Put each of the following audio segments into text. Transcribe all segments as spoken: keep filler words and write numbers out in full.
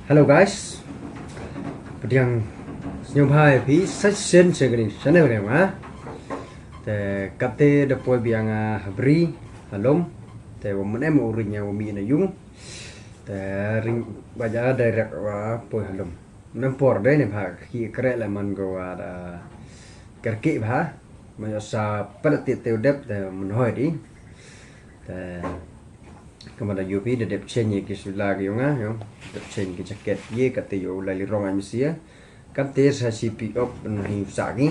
Hello guys. Pdiang sngewbha ïa phi sa shisien sha kane ka channel ka jong nga. Te katte da poi biang, ah, ha bri ha lum. Te wa mane mo ring ïa wa mi na yung. Te ring baja direct wa poi ha lum. Nam por de ne bha ki kre la man ko wa da kerki bha. Ma yo sa pada ti te dep te mun hoi di. Te Kamar da ïohi da dep change ki sula ki yong nga, yong. Dep change ki jacket ye, kate ïoh lai li rong ai misi ya. Kate sa si pi op na hi sa ki.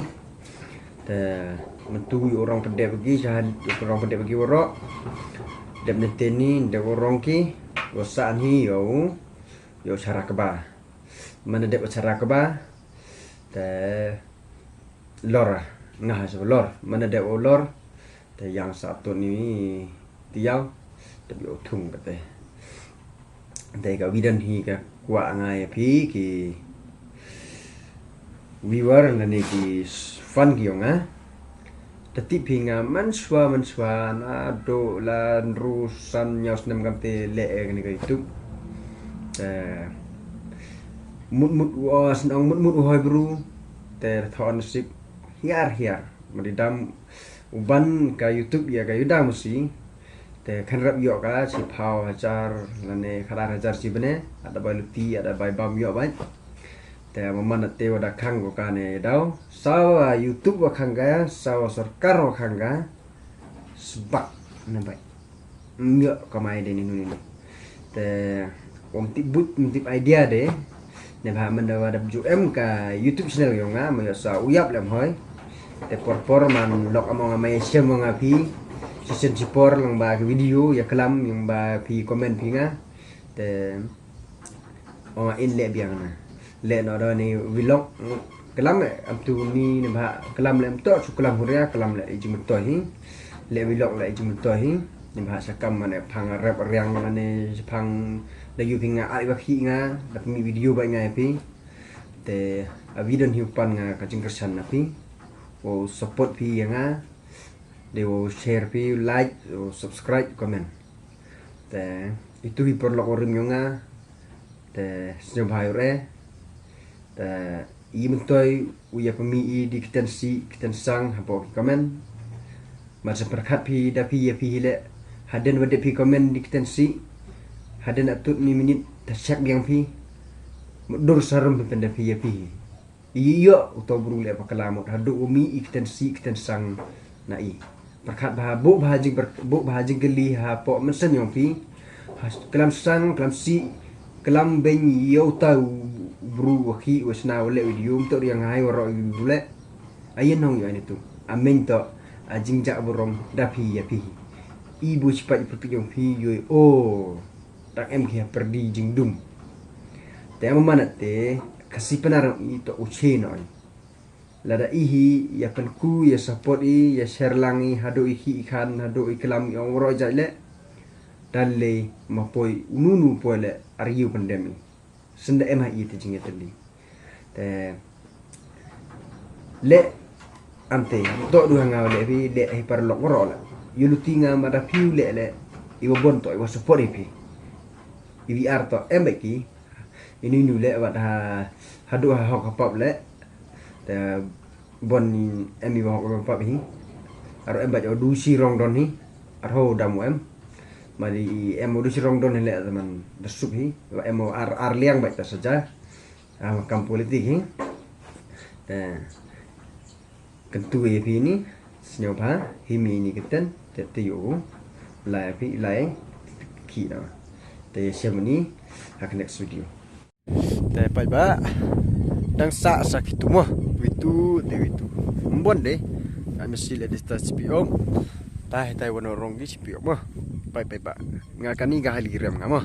Te mentu ïoh rong pedep ki, sa ïoh rong pedep ki waro. Dep ne teni, dep rong ki, wa sa hi ïoh, ïoh chara kaba. Mana dep chara kaba. Te lor, nga ha sa lor. Mana dep lor. Te yang sa tu ni tiang te bi u thung kate. Te ka video hi ka kwah nga ïa phi ki viewer na ni ki fan ki yong nga. Te tip phi nga man swa man swa na do la ru san nyaw snem kam te le e ni ka YouTube. Te mut mut wa snong mut mut u hoi bru. Te thon sip hiar hiar. Ma di dam u ban ka YouTube ïa ka yu dam si. Te khan rap ïoh ka chi phaw hajar lane khadar hajar chi bne. Ada bai luti, ada bai bam ïoh bai. Te ma man te wa da khang ko ka ne daw. Sawa YouTube wa khang ka, sawa sorkar wa khang ka. Sbak ne bai. Myo kamai de ni nu ni nu. Te um tip but, um tip idea de. Ne bha man da wa da ju em ka YouTube channel yong nga, ma yo sa u yap lem hoi. Te por por man lok among amai shem nga phi. Shisien chi por lang ba ki video ya klam yong ba phi comment phi nga. Te ong in le biang na. Le no do ni vlog klam le am tu ni ne bha klam le am to chu klam huria klam le i jing to hi. Le vlog le i jing to hi. Ni bha sa kam mane phang rep riang mane phang da yu phi nga ai ba khi nga da mi video ba nga phi. Te a video hi u pan nga ka jingkersan na phi. Wo support phi ya nga. De wo share phi, like, wo subscribe, comment. Te itu hi por lok rim yong nga. Te sñiaw bha ïa u re. Te i myntoi u ïa pynmih i di kiten si kiten sang hapoh ki comment. Mat sa pyrkhat phi da phi ïa phi hi le. Hadien wa dep phi comment di kiten si. Hadien atut ni minit ta check biang phi. Mut dur sarum phi pynda phi ïa phi hi. Ïoh uto bru leh bakla mut haduh u mih i kten sih kten sang na i. Pyrkhat bha buh bha jing buh bha jingkylli hapoh mynsiem yong phi. Klam sang klam sih klam beiñ ïa uta u bru wa khih wa sna wa leh video mtoh riang hai waroh i bru leh. Ayen hong ïoh anitu a meiñ toh a jingjah burom da phi ïa phi. I bu chipat i pyrtuit yong phi ïoh o. Tang em ki ha pyrdi jingdum. Te ma man te ka si pynarang i to u che noi. Lada i hi ïa pynku ïa support i ïa share lang i haduh i hi i khan haduh i klam i ong ro jai le. Dan le ma poi unu nu poi le ar yu pyndem i. Synda em ha i te jingïatylli. Te le ante to du ha nga le phi le hi par lok ro la. Yu luti nga ma da phi le le i wa bon to i wa support i phi. I wi ar to em ba ki. Ini nu le wa ha hadu ha hok ha pap le. Te bon ni em i wa hok ha pap hi. Ar em ba o du si rong don hi. Ar ho dam em. Ma di em o du si rong don hi le man da sup hi. Wa em o ar ar liang ba ta saja. Ah, kam politik hi. Te kentu ïa phi ni sñiaw bha hi mi ni keten te te yu lai phi lai ki na te shem ni ha ka next video. Te pai ba dang sa sa ki tu mo witu te witu mbon de. Ka mesti le dista chipi om. Tai tai wano rong gi chipi om mo. Pai pai ba nga kani ga hali rem nga mo.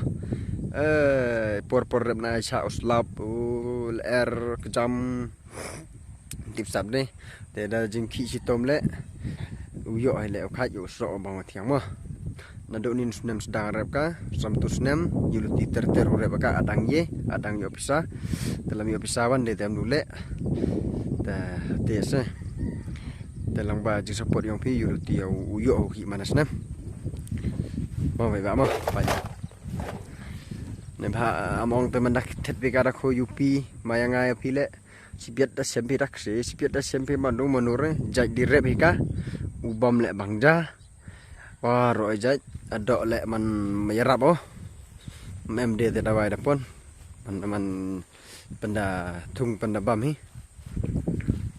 Eh, por por rem na cha uslap ul er kejam. Tip sap de te da jingkhih chitom le u ïoh hai le u khaj u sroh bang thiang mo. Na do nin snem sedang rep ka sam tu snem yu luti ter ter u rep ka adang ye adang ïoh pisa. Te lam ïoh pisa wan de tem du le te te se te lang ba jing support yong phi yu luti u ïoh u khih mana snem. Mo bai ba mo bai. Ne ba am ong te man dak thet pika da kho yupi, maya nga ya pile. Sipiat da sempi dak se, sipiat da sempi mandung manure, jai di rep hika. Ubam le bangja. Wa ro jai, adok le man yarap oh. Mem de te dawai da pon. Man, man penda thung penda bam hi.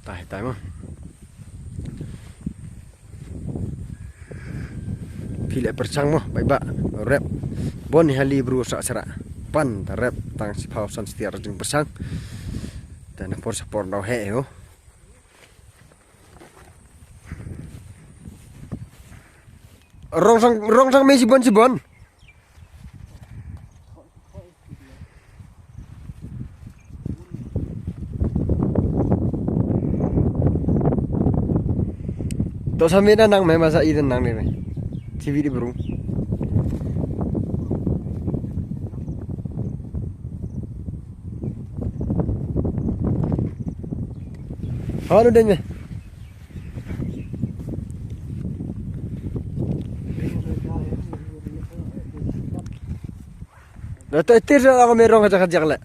Tai tai mo. Pile persang mo, bai ba. Rep. Bon hali bru sa sera. Pan ta rep tang sipau san setia rajing persang. Dan por sapor dau he ho. Rong sang, rong sang me sibon sibon. To sami na nang me masa iden nang ne. T V di bru. Hanu den me. Dah tak tir dah aku merong aja kerja kelak.